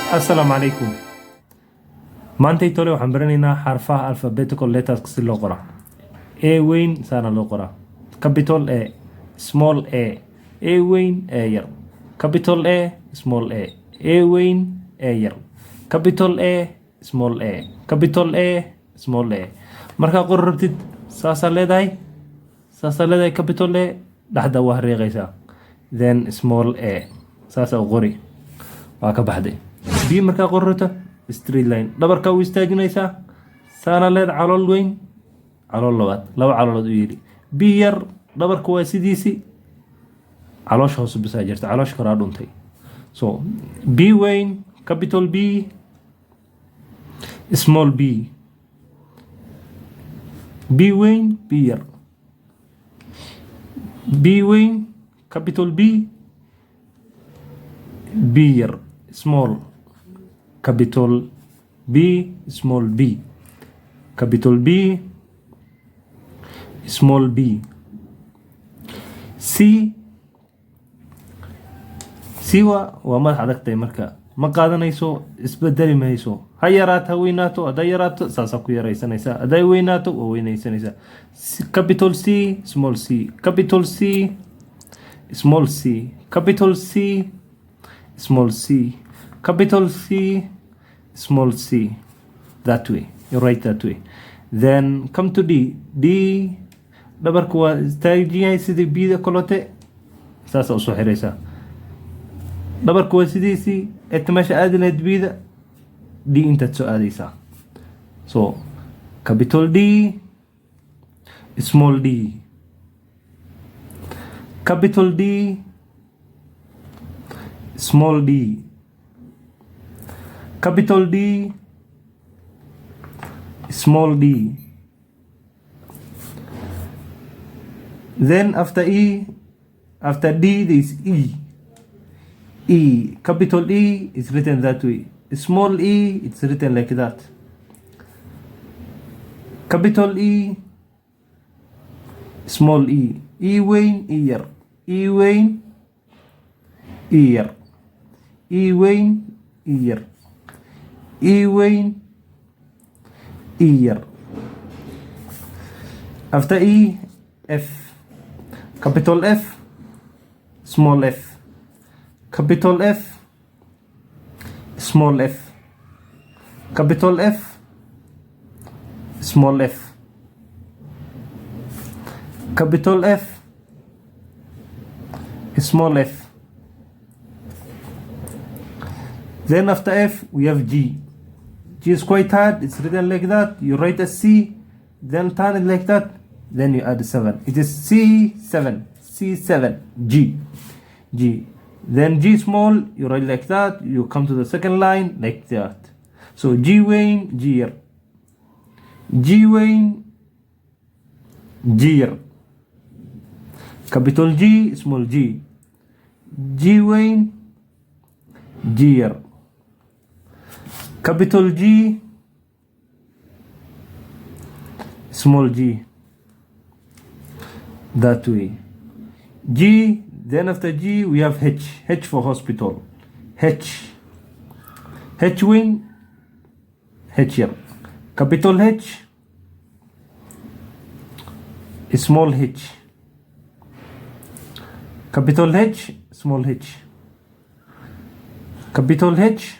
Assalaamu calaykum. Maantay tole waxaan baranaynaa xarfaha alphabetical letters si loo qoraa. A weyn saana loo qoraa: capital A, small a, A weyn, A yar, capital A, small a, A weyn, A yar, capital A, small a, capital A, small a. Markaa qor rabtid, saasaa leedahay, saasaa leedahay. Capital A dhexda waa riiqaysaa, then small a saasaa u qori, waa ka baxday. B markaa qor rabto, straight line dhabarkaa u istaajinaysaa, saana leed, calool weyn, calool labaad, laba caloolood u yeeli. B yar dhabarka waa sidiisi, caloosha hoose bisaa jirta, caloosha koraa dhuntay. So B weyn, capital B, small b, B weyn, B yar, B weyn, capital B, B yar, small, capital B, small b, capital B, small b. C, C waa madax adagtay, marka ma qaadanayso, isbedeli mayso. Ha yaraato, ha weynaato. Hadday yaraato, saasaa ku yaraysanaysaa; hadday weynaato, waa weynaysanaysaa. Capital C, small c, capital C, small c, capital C, small c, capital C, small c. That way you write, that way. Then come to D. D dhabarka waa istaajin yahay sidii B-da kolote, saasa usoo xiraysaa. Dhabarka waa sidiisii eta meesha aadi lahayd B-da, D intaad soo aadaysaa. So capital D, small d, capital D, small d, capital D, small d. Then after E, after D there is E. E, capital E is written that way. Small e, it's written like that. Capital E, small e, E weyn, E yar, E weyn, E yar, E weyn, E yar, E weyn, E yar. After E, F. Capital F, small f, capital F, small f, capital F, small f, capital F, small f. Then after F we have G. G is quite hard. It's written like that. You write a C, then turn it like that, then you add 7. It is C7, C7, G, G. Then G small, you write like that. You come to the second line like that. So G weyn, G yar, G weyn, G yar, capital G, small g, G weyn, G yar, capital G, small g. That way, G. Then after G we have H. H for hospital. H, H weyn, H yar, capital H, small h, capital H, small h, capital H,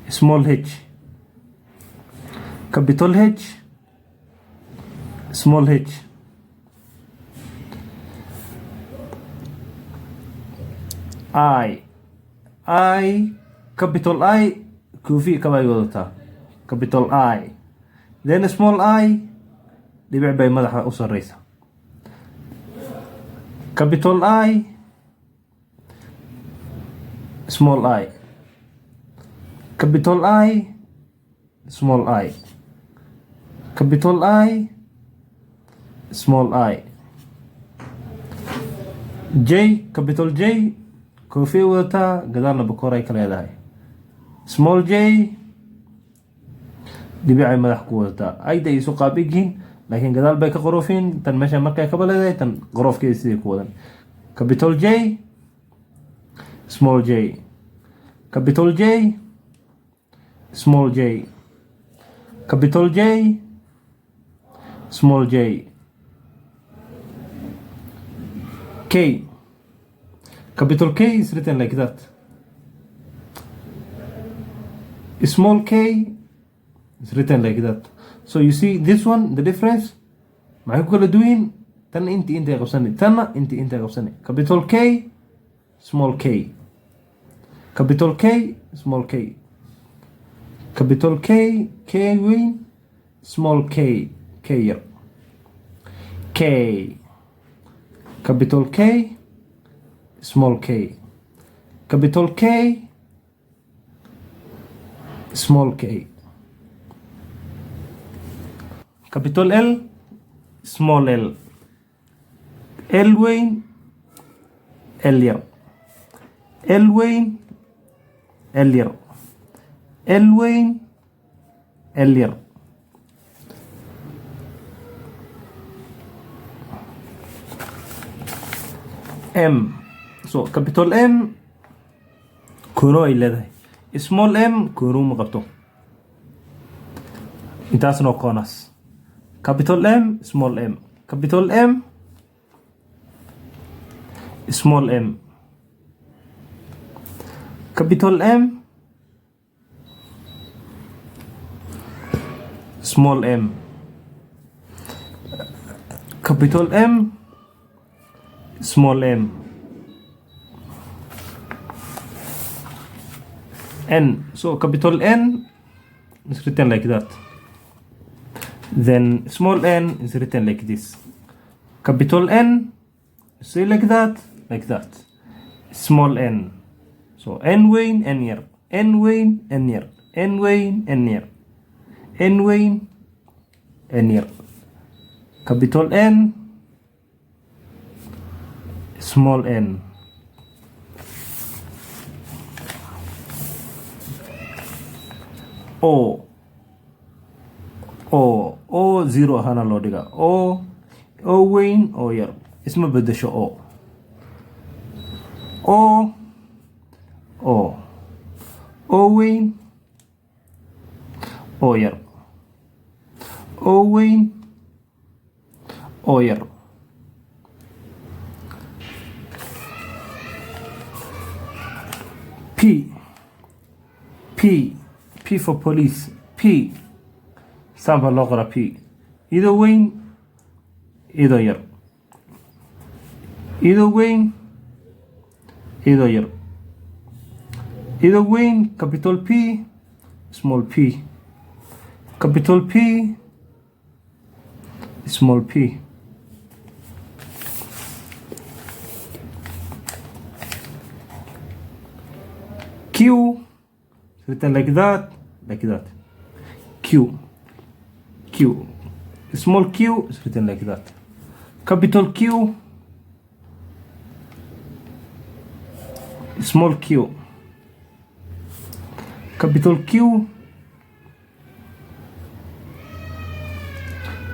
small h, capital H, small h. I, I, capital I, koofi kabay wadataa, capital I. Then small i, dhibic bay madaxa u sareysa. Capital I, small i, capital I, small i, capital I, small i. J, capital J, koofi wadataa, gadaalna bakoor ay ka leedahay. Small j, dhibicay madax ku wadataa. Ayda isu qaab egyihiin, laakiin gadaal bay ka qoroofin. Tan meesha markay kaba leedahay, tan qoroofkeeda siday ku wadan. Capital J, small j. Capital J, small j. Capital J, small j. K. Capital K is written like that. Small k is written like that. So you see this one, the difference? Maxay ku kala duwan? Tan inti intay qabsani, tanna inti intay qabsani. Capital K, small k. Capital K, small k. Capital K, K weyn, small k, K yar. K. Capital K, small k. Capital K, small k. Capital L, small l. L weyn, L yar. L weyn, L yar. L weyn, L yar. M. So capital M koono ay leedahay. Small m koono ma qabto. Intaasna waa corners. Capital M, small m. Capital M, small m. Capital M, small m. Capital M, small m. N. So capital N is written like that. Then small n is written like this. Capital N, say like that, like that. Small n. So N weyn, N yar. N weyn, N yar. N weyn, N yar. N weyn, N yar. Capital N, small n. O, O, O zero ahaana loo dhigaa. O, O weyn, O yar. Isma bedesho O. O, O. O weyn, O yar. O weyn, O yar. P, P, P for police. P, saan baa loo qoraa P. Idoo weyn, idoo yar. Idoo weyn, idoo yar. Idoo weyn, capital P, small p. Capital P, small p. Q, written like that, like that. Q, Q, small q is written like that. Capital Q, small q. Capital Q,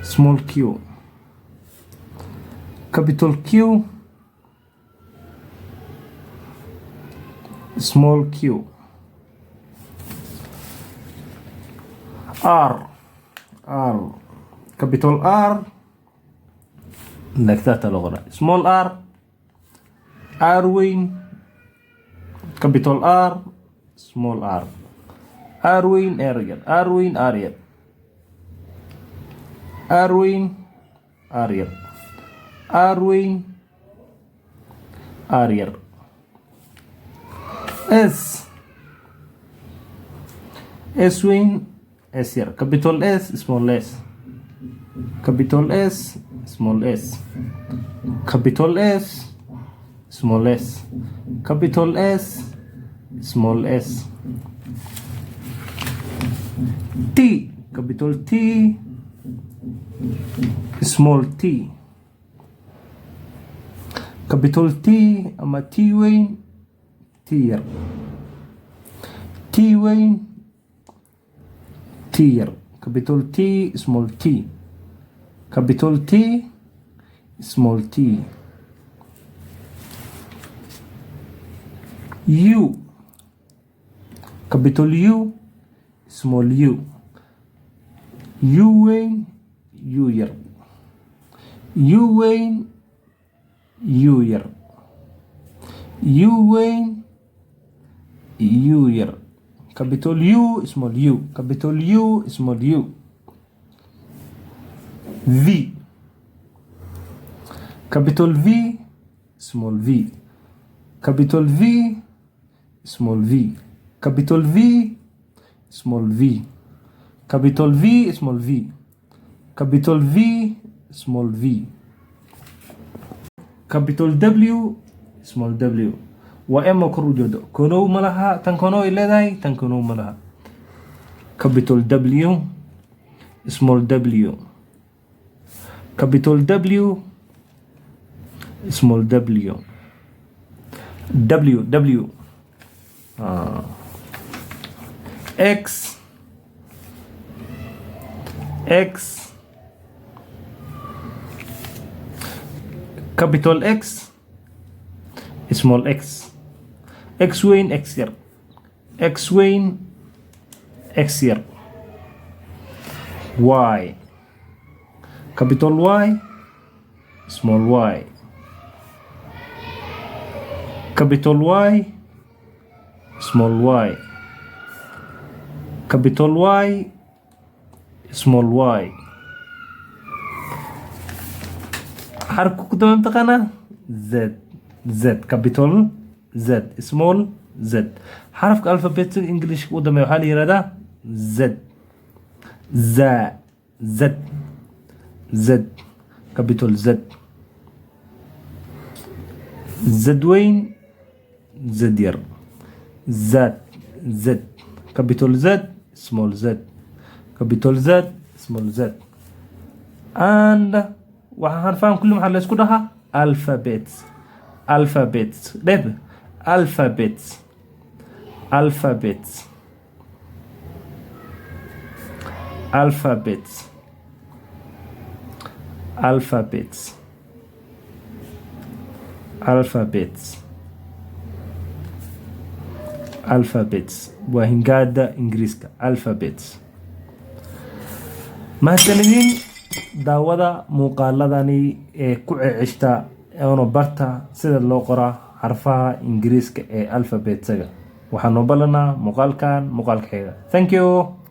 small q. Capital Q, small q. R, R, capital R, like that loo qoraa. Small r, R weyn, capital R, small r. R weyn, R yar, R weyn, R yar. R weyn, R yar. R weyn, R yar. S, S weyn, S yar. Capital S, small s. Capital S, small s. Capital S, small s. Capital S, small s. T, capital T, small t. Capital T ama T weyn, T yar. T weyn, T yar. Capital T, small t. Capital T, small t. U. Capital U, small u. U weyn, u yar. U weyn, u yar. U weyn, u yar. Capital U, small u. Capital U, small u. V, capital V, small v. Capital V, small v. Capital V, small v. Capital V, small v. Capital V, small v. Capital W, small w. Waa M oo kor u jeedo. Konow ma laha tan, konow ay leedahay tan, konow ma laha. Capital W, small w. Capital W, small w. W, W. X, X. Capital X, small x. X weyn, x yar. X weyn, x yar. Y, capital Y, small y. Capital Y, small y. Capital Y, small y. Xarafka ku dambe mataqaanaa? Z, Z. Capital Z, small z. Xarafka alphabetka Englishka u dambeeya waxaa la yihahdaa Z. Za, Z, Z. Capital Z, Z weyn, Z yar. Z, Z. Capital Z, small z. Capital Z, small z. And waxaa xarfahan kulli maxaa la isku dhahaa? Alphabets. Alphabets dheb. Alphabets, alphabets, alphabets, alphabets, alphabets, alphabets. Waa hingaada Ingiriiska, alphabets. Mahadsanidin daawada muuqaaladani ee ku ceceshta oona barta sida loo qoraa xarfaha Ingiriiska ee alphabetsaga. Waxaan noo ballanaa muuqaalkan muuqaalka xiga. Thank you.